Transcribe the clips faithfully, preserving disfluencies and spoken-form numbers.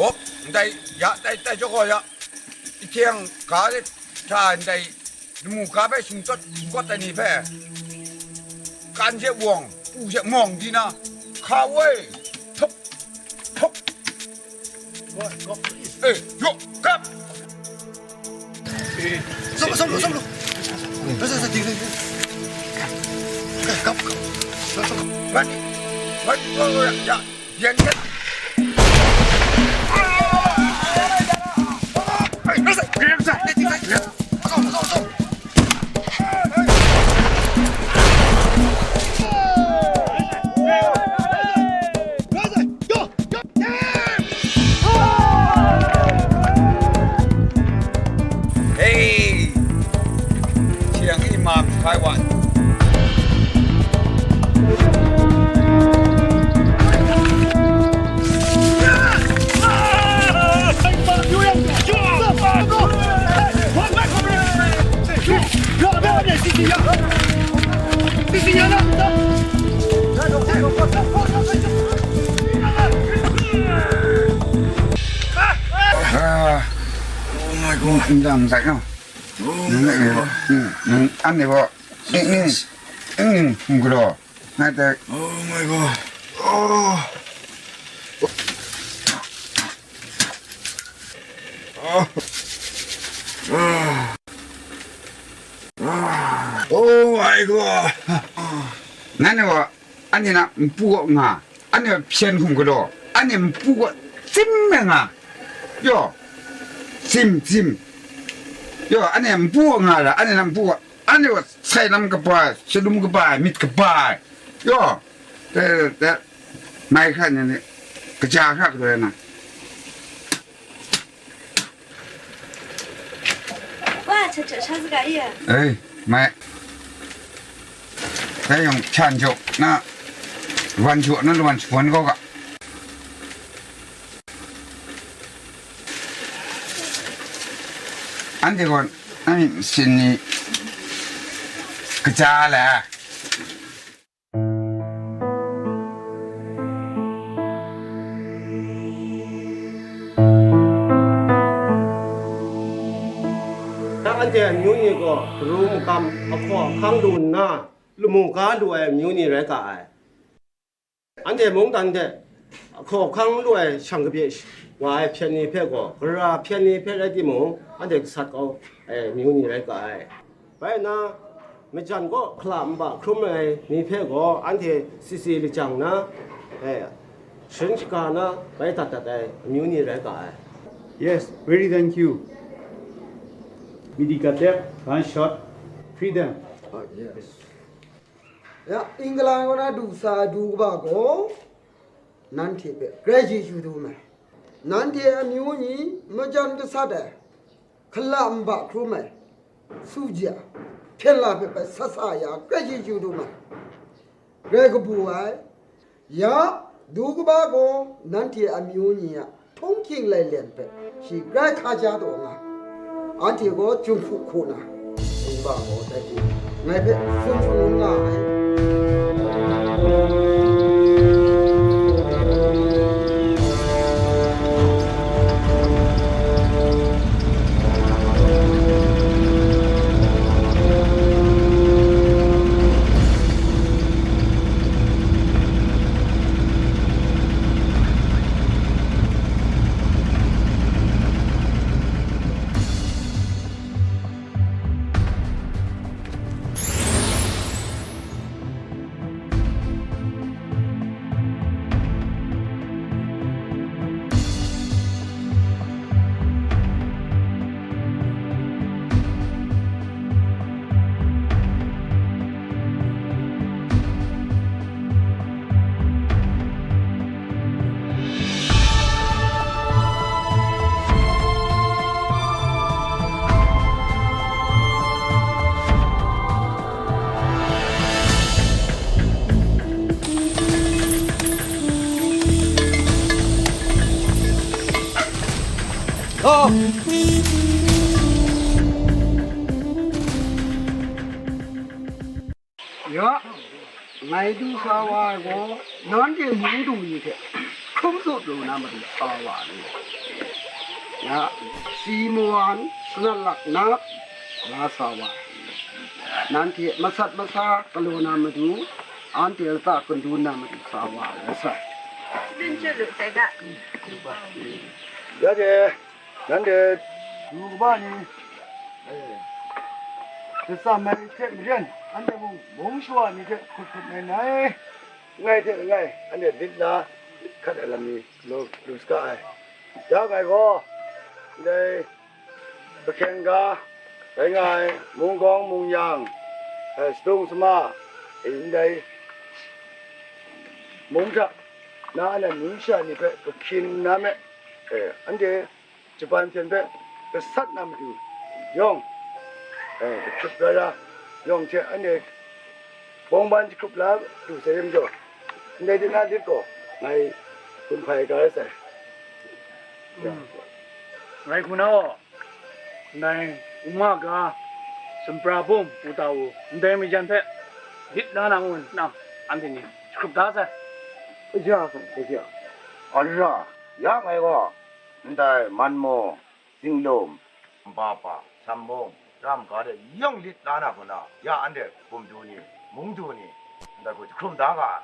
Hop, ndai, ya, tai, tai, jaw gaw ya. Ahkyeng ga de hta ndai, lamu ga hpe shingtawt shingkawt ai ni hpe, kan hte wawng, pu hte mawng di na, hka woi, htup, htup. Eh, yo, kap! Solo, solo, solo. Sa, sa, sa, tinggal, tinggal. Kap, kap. Solo, solo. Wan, wan, wan, wan, ya. Yan, yan. Ay, nasa, nasa, nasa, nasa. Solo, solo, solo. Hey! Hti yang i ma hkai wa. Ah, oh my God. Ndang zai no. Oh my God. Mm, mm, anhte gaw ning ning, ning ning hkum galaw. Ngai hte. Oh my God. Oh. Oh. Oh my God. Nanhte gaw anhte na npu kaw nga, anhte hpyen hkum galaw, anhte npu kaw tsim ai nga. Yaw, tsim, tsim. Yaw, anhte npu kaw nga ra, anhte na npu kaw, anhte gaw sai lam kaba ai, shalum kaba ai, myit kaba ai. Yaw, te, te, mai hkra ni, ni, kaja hkra galaw ai na. Wa, cha cha sha saga ya. Ei, mai. Dai yawng hpyan jaw na, wan jaw na, lawan shawan kau ga. Anhte gaw, nang myit masin ni kaja la. Anhte amyu ni gaw daru magam, ahkaw ahkang lu nna, lamu ga lu ai amyu ni rai ga ai. Anhte mungdan hte ahkaw ahkang lu ai shang kabye wa ai hpyen ni hpe gaw, gara hpyen ni hpe rai timung, anhte gasat kau ai amyu ni rai ga ai. Bai nna, majan kaw hkala nba hkrum ai ni hpe gaw anhte sisi lajang na, eh, sharin shaga na bai dat dat ai amyu ni rai ga ai. Yes, very thank you. Midi Gatep, gunshot, freedom. Oh, yes. Ya, England kaw na du sa ai du kaba gaw, nanhte hpe grai chyeju dum ai. Nanhte amyu ni majan gasat ai, hkala nba hkrum ai, suja, hpyen la hpe bai sat sa ya, grai chyeju dum ai, grai kabu ai. Ya, du kaba gaw nanhte amyu ni a htunghking lailen hpe shi grai hkaja taw nga, anhte gaw jinghku hku na, nba gaw dai hte ngai hpe tsun shangun nga ai. Ya, ngai du sa wa ai gaw, nanhte mung du ni hte hkrum su pru na matu sa wa ai. Ya, si mawan sanat lak na, la sa wa ai. Nanhte masat masa galaw na matu, anhte lata kandun na matu sa wa ai, la sa. Ya de, nanhte du kaba ni, eh, kasa mai hte maren, anhte mung mung shawa ni hte hkut hkut ngai ngai, ngai hte ngai, anhte lit la, hkat ai lam ni, lu, lu saga ai. Ya ngai gaw, ndai, Bahkeng ga, rai nga ai, mung gawng mung yang, eh, sadung sama, eh, ndai, mung hta, na a nan nu sha ni hpe kahkyin na me, eh, anhte Japan hpyen hpe gasat na matu yawng, eh, jahkrup rara yawng hte anhte bawng ban jahkrup la lu sai re majaw, ndai de na lit gaw, ngai gun hpai ga rai sai. Mm. Ngai hku na gaw, ndai uma ga, sumpra bum, uta u, ndai majan hpe lit la na ngu nna, anhte ni jahkrup da sai. Aja, aja. Aja, ya ngai gaw, ndai man maw, zinglum, nba pa, sambung, ram ga de yawng lit la na hku na, ya anhte bum du ni, mung du ni, ndai hku jahkrum da ga ai.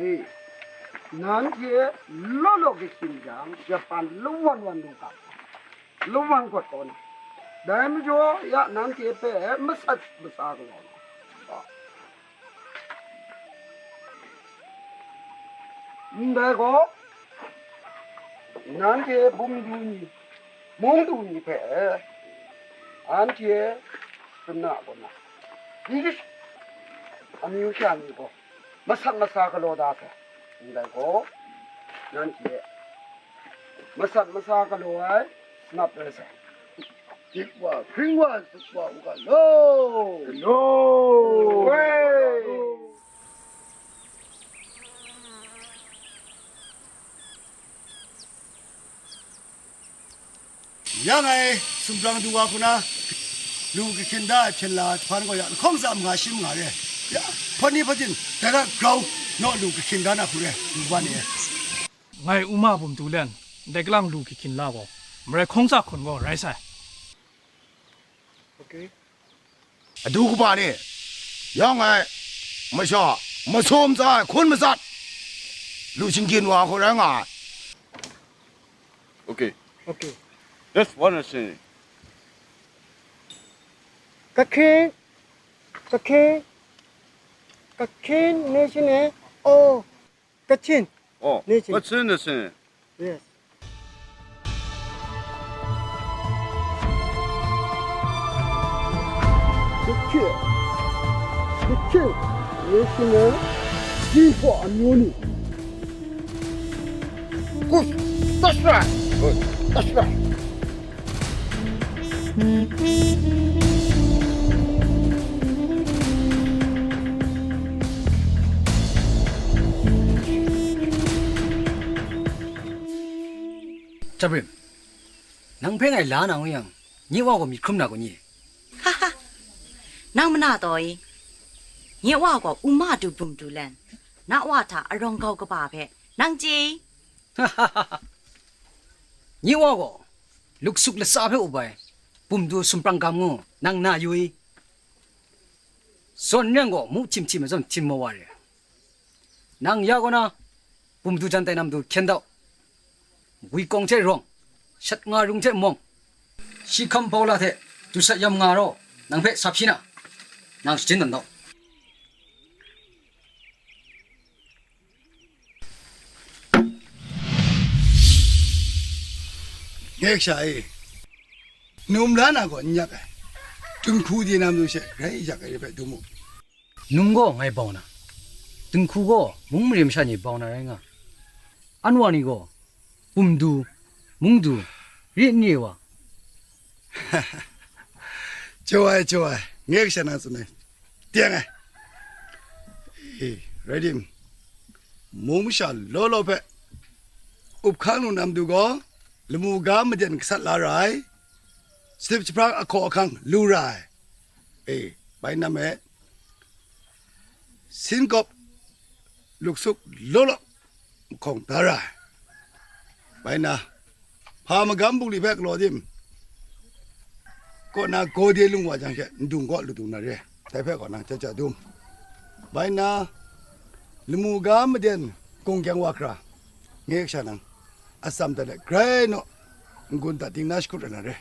E, nanhte law law kahkyin jang, Japan lawan wan lu ga, lawan gawt kau na, dai majaw ya nanhte hpe masat masa galaw na. Ndai gaw, nanhte bum du ni, mung du ni hpe, anhte shana kaw na, dingre amyu sha ni gaw masat masa galaw da sai. Ndai gaw, nanhte masat masa galaw ai sanap rai sai. Dik wa, hpring wa, suk wa u ga law. Law. Woi. Ya ngai sumprang du wa hku na, lu kahkyin da ai hpyen la ai jahpan gaw ya, lahkawng tsa manga shi manga re. Ya, hpawt ni hpawt jin, dai hta grau naw lu kahkyin da na hku re, du wa ni e. Ngai uma bum du len, ndai kalang lu kahkyin la gaw, marai hkawng tsa hkawn gaw rai sai. Okay. Adu kaba ni, ya ngai masha masum tsa ai hkun matsat, lu shingkyin wa hku rai nga ai. Okay. Okay. Just one thing. Kachin, Kachin, Kachin nation e, oh, Kachin. Oh, nation. Kachin nation. Yes. Kachin, Kachin nation e, Jinghpaw amyu ni. Good. That's right. Good. That's right. Jabrim, nang hpe ngai la na ngu yang, nye wa gaw myit hkrum na gaw ni? Ha ha! Nang mana taw i? Nye wa gaw uma du bum du len, na wa hta arawng gau kaba hpe nang chye i? Nye wa gaw luksuk latsa hpe up ai bum du sumprang gam ngu nang na yu i? Zawn n yang gaw mu htim htim ai zawn htim mau wa re. Nang ya kaw na, bum du jan tai na matu hkyen dau. Gwi kawng hte rawng, shat nga rung hte mawng, shi hkam bau la hte dusat yam nga raw, nang hpe sa hpyi na, nang shajin tawn dau. Nge kasha e, num la na gaw n yak ai, dinghku de na matu she grai yak ai hpe dum u. Num gaw ngai bau na, dinghku gaw mung mare masha ni bau na rai nga, anwa ni gaw bum du, mung du, ri n re wa? Chyaw ai, chyaw ai, nge kasha na tsun ai, teng ai. E, rai tim, mung masha law law hpe up hkang lu na matu gaw, lamu ga maden gasat la ra ai, salip jahprang ahkaw ahkang lu ra ai. E, bai nam e, sinkawp luksuk law law Hkawng da ra ai. Bai nna, hpa magam bungli hpe galaw dim kaw na, Gawde lung wa jang she ndung kaw lu dung na re. Dai hpe kaw nang chyaja dum. Bai nna, lamu ga maden gunggyang wa hkra, nge kasha nang, atsam dat let grai naw, n-gun dat ding na shakut ai na re.